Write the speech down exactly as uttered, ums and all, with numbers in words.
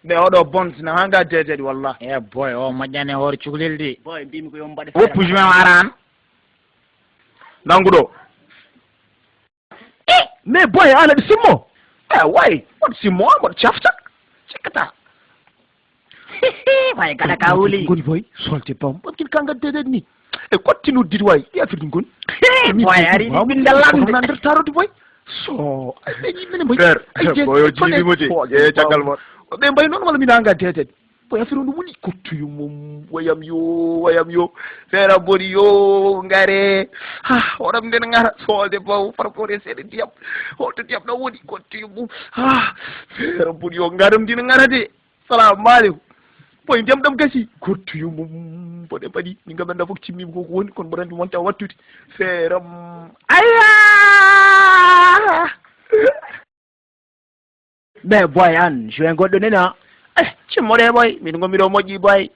Ɓe oɗo bon sina hanga deededi wallah. E boy o moƴƴani hoore cukalel de. Boy mbimi ko yo mbaɗe. Woppu jumem aran. Nanguɗo. E mais boy an aɗa simmo. E way mboɗo simmo mboɗo cafta. Cikkata. Way gala ka wuli. Goni boy solte bam. Ɓamkin kanga deededi ni. E kotti nodditi way ɗi affaire ɗum goni. Boy ari ɗi ɓingal lamde nan nder tarodi boy. So ay ɓe yimɓene mboy. Ber boyo jiiɗimo de e caggal mon. Ɓe mbayi noon walla mi nanga deedede. Boy affaire on ɗum woni kottuyo mum wayam yo wayam yo. Feera boni yo ngare. Ha hoɗam nden ngara soode baw parpore seeɗa ndiyam. Holto ndiyam ɗo woni kottuyo mum. Ha feera boni yo ngaram ndin ngara de. Salamu aleykum. Boy ndiyam ɗam gasi. Kottuyo mum boɗe mbaɗi min gam anda fof timmima koko woni kono mboɗo andi wonta wattude. Feeram. Aya. Ɓe boy an join goɗɗo nena. Eh cimmoɗe boy min gomiɗo moƴƴi boy.